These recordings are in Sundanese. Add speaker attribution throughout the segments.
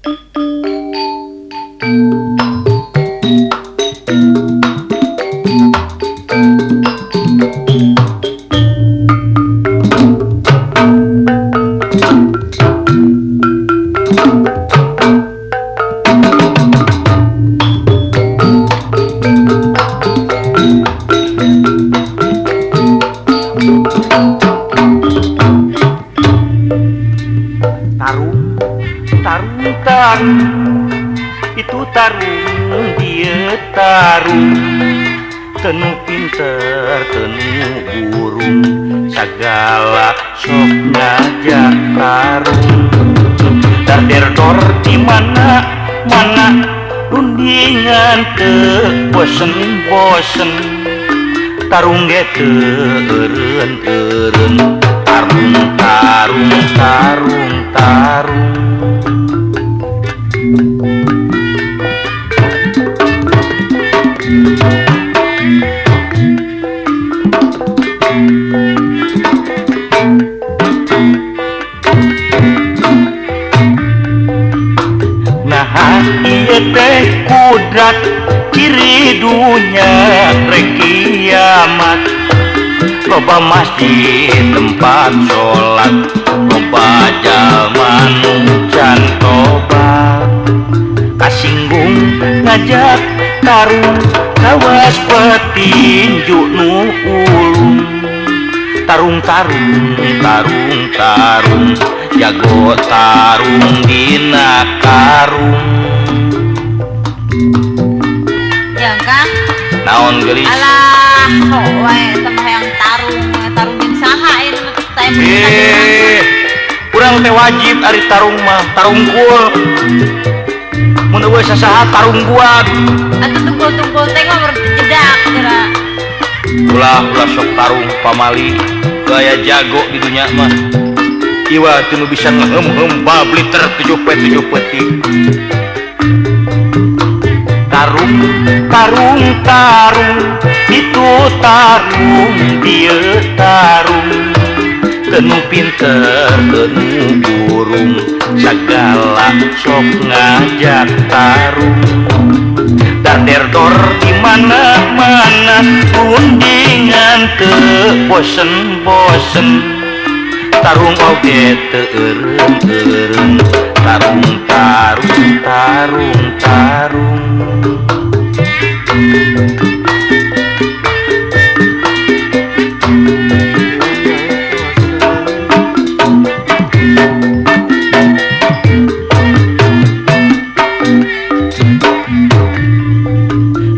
Speaker 1: Tarung, tarung, tarung, itu tarung, dia tarung. Tenu pinter, tenu burung, sagala sok ngajak tarung. Darderdor di mana mana, rundingan teu bosen-bosen. Tarung ge teu eureun-eureun, tarung, tarung, tarung, tarung. Nah ieu teh kudrat ciri dunya rek kiamat. Loba masjid tempat sholat, loba jalma nu can tobat. Kasinggung ngajak tarung, kawas petinju nu ulung. Tarung tarung tarung tarung, jago tarung dina karung.
Speaker 2: Ya Kang.
Speaker 1: Naon geulis?
Speaker 2: Alah, sok wae teh hayang tarung, tarung jeung saha ieu teh?
Speaker 1: Urang teh wajib ari tarung mah, tarungkul. Mun eueuh sasaha tarung buat.
Speaker 2: Atuh tungkul-tungkul teh mah jedak geura.
Speaker 1: Ulah ulah sok tarung pamali, gaya jago di dunya mah. Iwa teu nu bisa ngehem-hem babliter 7 p 7 petik. Tarung, tarung, tarung, itu tarung, dia tarung. Tenu pinter, tenu burung, sagala sok ngajak tarung. Darderdor di mana-mana, rundingan teu bosen-bosen. Tarung oge teu eureun-eureun, tarung, tarung, tarung, tarung.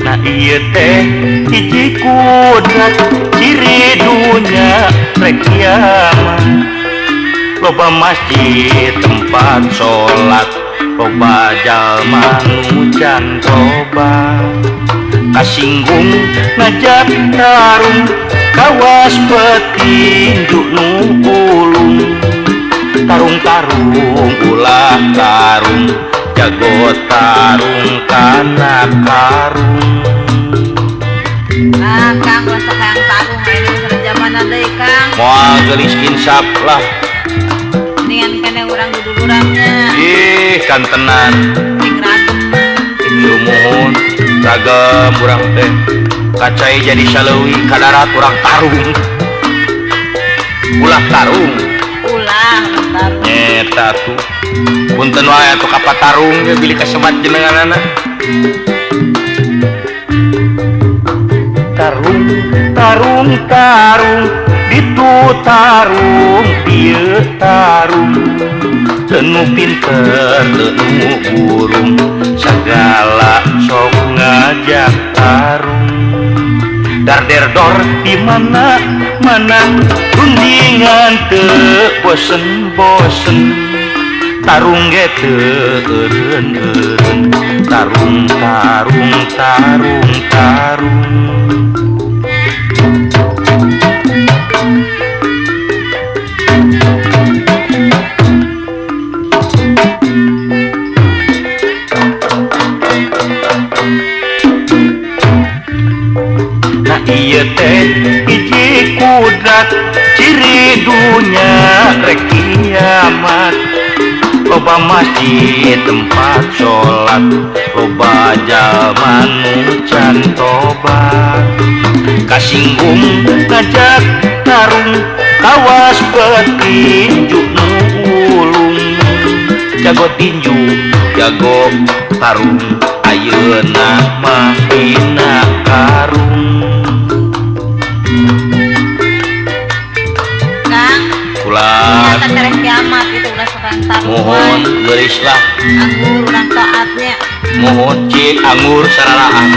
Speaker 1: Nah ieu teh hiji kudrat ciri dunya rek kiamat. Loba masjid tempat sholat, loba jalma nu can tobat. Kasinggung ngajak tarung, kawas petinju nu ulung. Tarung tarung ulah tarung, jago tarung kana karung.
Speaker 2: Ah Kang, ulah sok hayang tarung aya di zamana deui Kang.
Speaker 1: Moal geulis insaf lah.
Speaker 2: Mendingan kene urang dudulurannya.
Speaker 1: Ih, kantenan.
Speaker 2: Sing ragem.
Speaker 1: Lumuhun, ragem urang teh. Kacai jadi saleuwi ka darat urang tarung. Ulah tarung.
Speaker 2: Ulah tarung.
Speaker 1: Nyeta tuh. Punten wae atuh ka patarung ge bilih kasebat jenenganana. Tarung, tarung, tarung, ditu tarung, dieu tarung. Tenu pinter, tenu burung, sagala sok ngajak tarung. Darderdor di mana mana, rundingan teu bosen-bosen. Tarung ge teu eureun-eureun, tarung, tarung, tarung, tarung. Nah ieu teh hiji kudrat ciri dunya rek kiamat. Loba masjid tempat salat, loba jalma nu can tobat. Kasinggung ngajak tarung, kawas petinju nu ulung. Jago tinju, jago tarung, ayeuna mah dina karung.
Speaker 2: Kang,
Speaker 1: ulah
Speaker 2: nyata tereh kiamat itu ulah sok tarung.
Speaker 1: Mohon geulis lah.
Speaker 2: Anggur urang taatnya.
Speaker 1: Mohon cik anggur sararaan.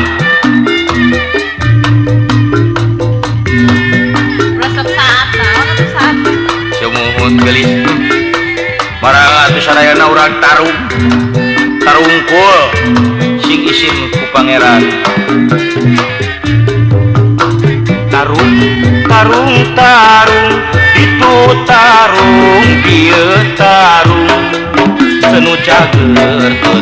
Speaker 2: Ulah sok saat naon atuh saat.
Speaker 1: Sumuhun geulis. Barang atuh sadayana urang tarung. Tarungkul sing isin ku pangeran. Tarung tarung tarung itu tarung dieu tarung. Teu cager teu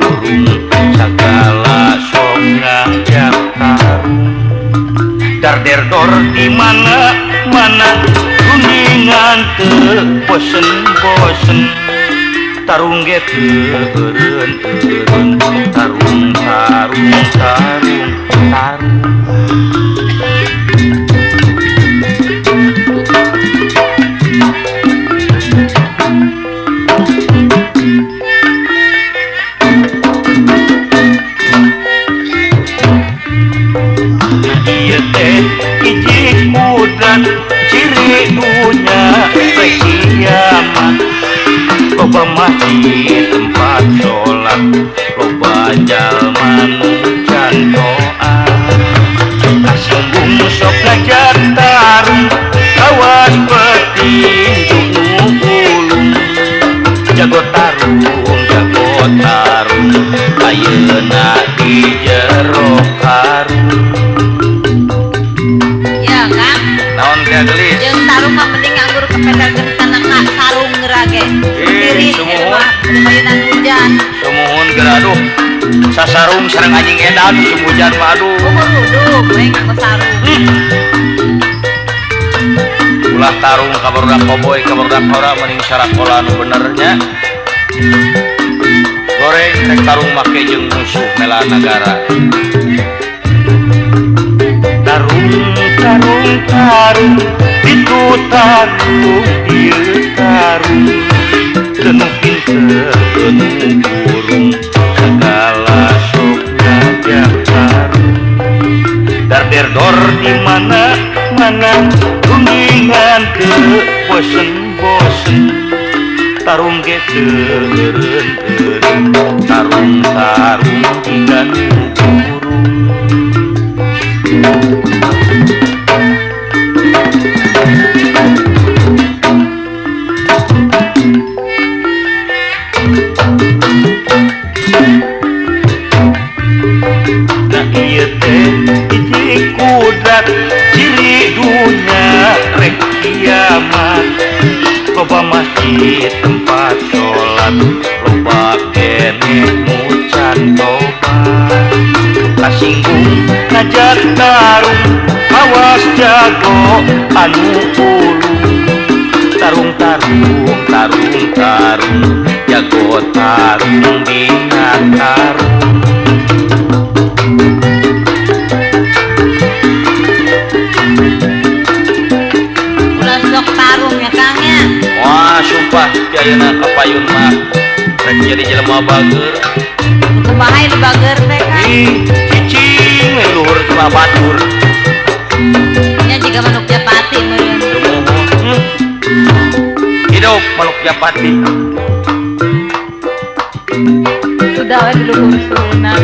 Speaker 1: burung sagala sok ngajak tarung. Darderdor di mana mana rundingan teu bosen-bosen. Tarung ge teu eureun-eureun, tarung tarung tarung tarung. Ieu teh hiji kudrat ciri dunya rek kiamat. Loba masjid tempat salat, loba jalma nu can toat. Kasinggung sok ngajak tarung, kawas petinju nu ulung. Jago tarung, jago tarung, ayeuna di jero karung.
Speaker 2: Ya Kang,
Speaker 1: naon teh geulis?
Speaker 2: Jeung tarung mah mending anggur kepedelkeun kana ka sarung geura ge.
Speaker 1: Ih, sumuhun.
Speaker 2: Lumayan hujan.
Speaker 1: Sumuhun geura aduh. Sasarung sareng anjing edan musim hujan mah aduh.
Speaker 2: Uduk we nganggo sarung.
Speaker 1: Ulah tarung ka barudak koboy ka barudak hora mending sarakola nu bener nya. Goreng rek tarung make jeung musuh mela nagara. Tarung tarung tarung itu tarung ieu tarung. Teu pinter teu burung sagala sok ngajak tarung. Darderdor di mana mana rundingan teu bosen-bosen. Tarung ge teu eureun-eureun, tarung tarung jiga nu burung. Nah ieu teh hiji kudrat ciri dunya rek kiamat. Loba masjid tempat salat, loba keneh nu can tobat. Kasinggung ngajak tarung, awas jago anu ulung. Tarung tarung tarung tarung, jago tarung dina karung.
Speaker 2: Ulah sok tarung ya Kang ya.
Speaker 1: Wah sumpah ti ayeuna ka payun mah rek jadi jelema bager.
Speaker 2: Kumaha ieu bager teh Kang?
Speaker 1: Ih, cicing we luhur mah batur.
Speaker 2: Nya jiga manuk japati meureun.
Speaker 1: Hidup manuk japati.
Speaker 2: Udah we di luhur sunah.